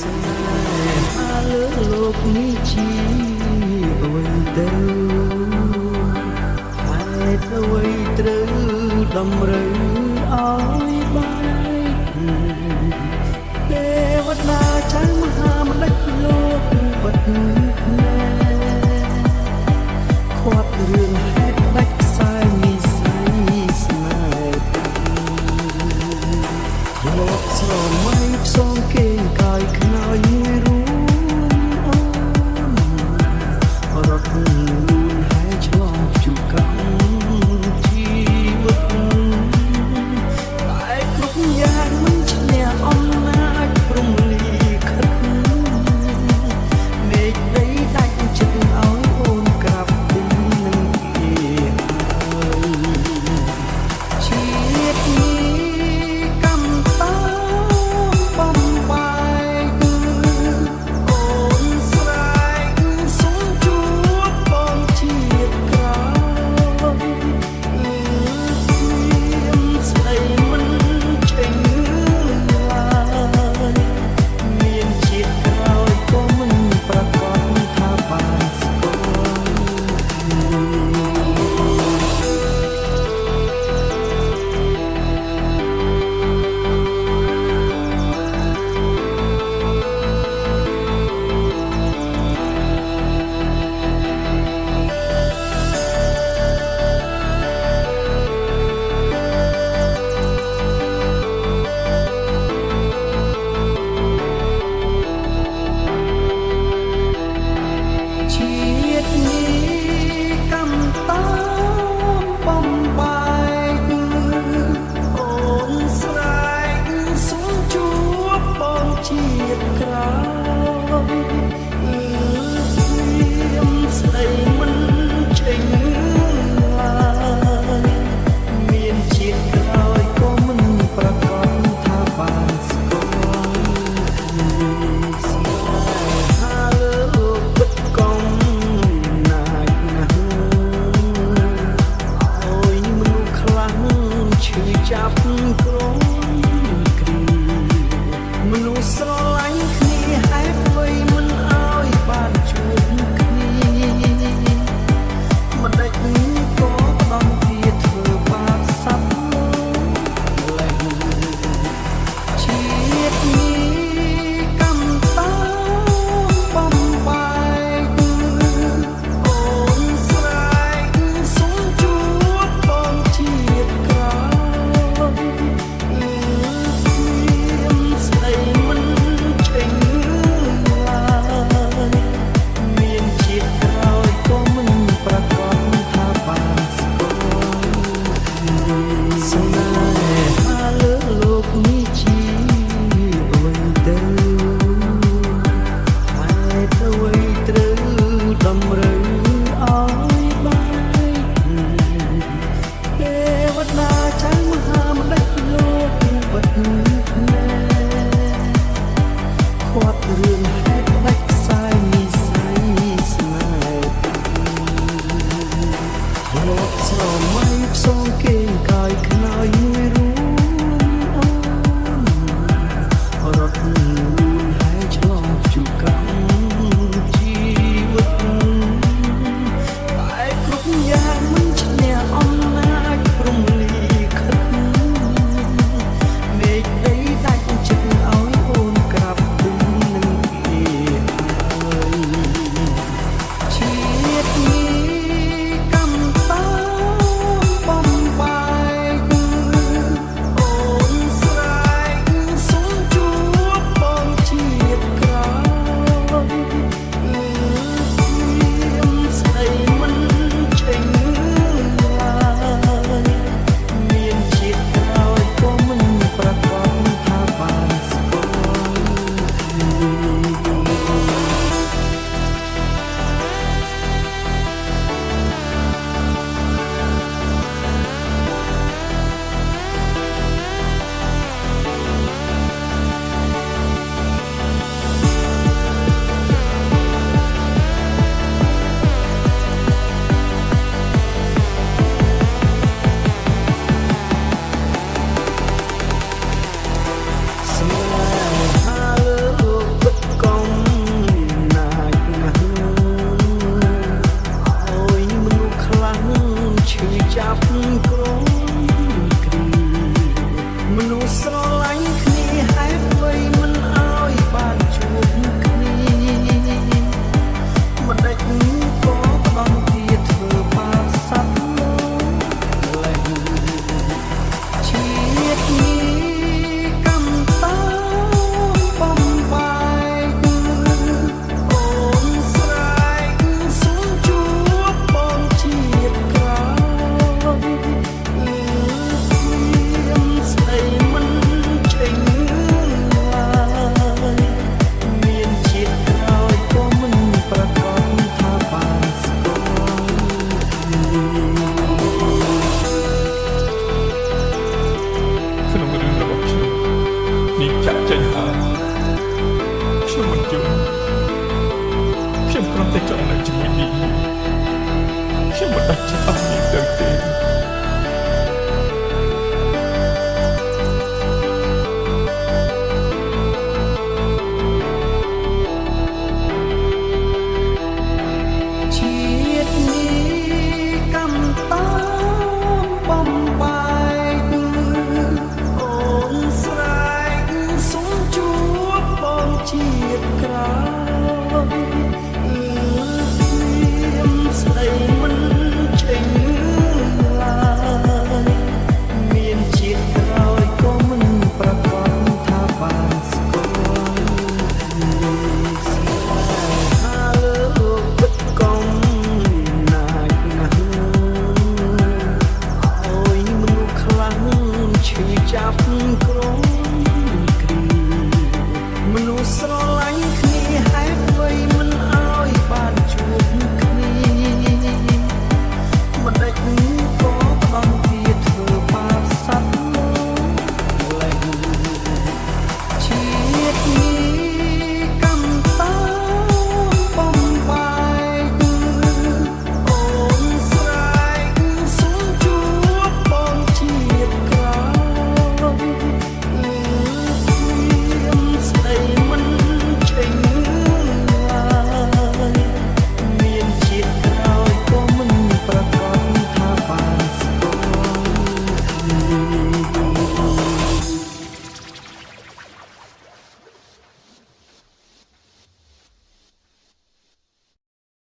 ស្នេហាលើលោកនេះជាអ្វីទៅហេតុអ្វីត្រូវតម្រូវឲ្យបែកទេវតាចៅមហាបណ្ឌិតលោកបិទភ្នែកខាត់រឿងហេតុដាច់ខ្សែនិស័យស្នេហ៍ ធ្លាប់ស្រមៃផ្សងគេងកាយខ្នើយមួយរួមអូនរត់លូនហែឆ្លងជួកម្មជីវិតតែគ្រប់យ៉ាងមិនឈ្នះអំណាចព្រំលិខិតមេឃដីដាច់ចិត្តឲ្យអូនក្រាបគុំនឹងគេហើយ ជាតិនេះកម្មតាមបំបែកអូនស្រែកសុំជួបបងជាតិក្រោយអឺព្រាមស្ដីមិនឆេងឡើយមានជាតិក្រោយក៏មិនប្រកាសថាបានស្គាល់គ្នា ជាតិនេះកម្មតាមបំបែកអូនស្រែកសុំជួបបងជាតិក្រោយអឺព្រាមស្ដីមិនឆេងឡើយមានជាតិក្រោយក៏មិនប្រកាសថាបានស្គាល់គ្នាស្នេហាលើលោកពិតកំណាចណាស់ឲ្យមនុស្សខ្លះឈឺចាប់ក្រំគ្រាមនុស្សស្រឡាញ់គ្នាហេតុអ្វីមិនឲ្យបានជួបគ្នា មិនដេចក៏ដំទាធ្វើបាបសត្វលេងជាតិនេះកម្មតាមបំបែកអូនស្រែកសុំជួបបងជាតិក្រោយអឺព្រាមស្ដីមិនឆេងឡើយ មានជាតិក្រោយក៏មិនប្រកាសថាបានស្គាល់គ្នាស្នេហាលើលោកនេះជាអ្វីទៅហេតុអ្វីត្រូវតម្រូវឲ្យបែកទេវតាចៅមហាបណ្ឌិតលោកបិទភ្នែក ខាត់រឿងហេតុដាច់ខ្សែនិស័យស្នេហ៍ធ្លាប់ស្រមៃផ្សងគេងកាយខ្នើយមួយរួមអូនរត់លូនហែឆ្លងជួកម្មជីវិតតែគ្រប់យ៉ាងមិនឈ្នះអំណាចព្រំលិខិត មេឃដីដាច់ចិត្តឲ្យអូនក្រាបគុំនឹងគេហើយជាតិនេះកម្មតាមបំបែកអូនស្រែកសុំជួបបង តែចង់នៅជាមួយនាងខ្ញុំមិនដាច់ចិត្តឲ្យនាងទៅទេ ជាតិនេះកម្មតាមបំបែកអូនស្រែកសុំជួបបងជាតិក្រោយអឺព្រាមស្ដីមិនចេញឡើយមានជាតិក្រោយក៏មិនប្រកបថាបានស្គាល់គ្នាស្នេហាលើលោកពិតកុំណាចណាស់ឲ្យមនុស្សខ្លាំងឈឺចាប់ក្រុមគ្រាមនុស្សស្រ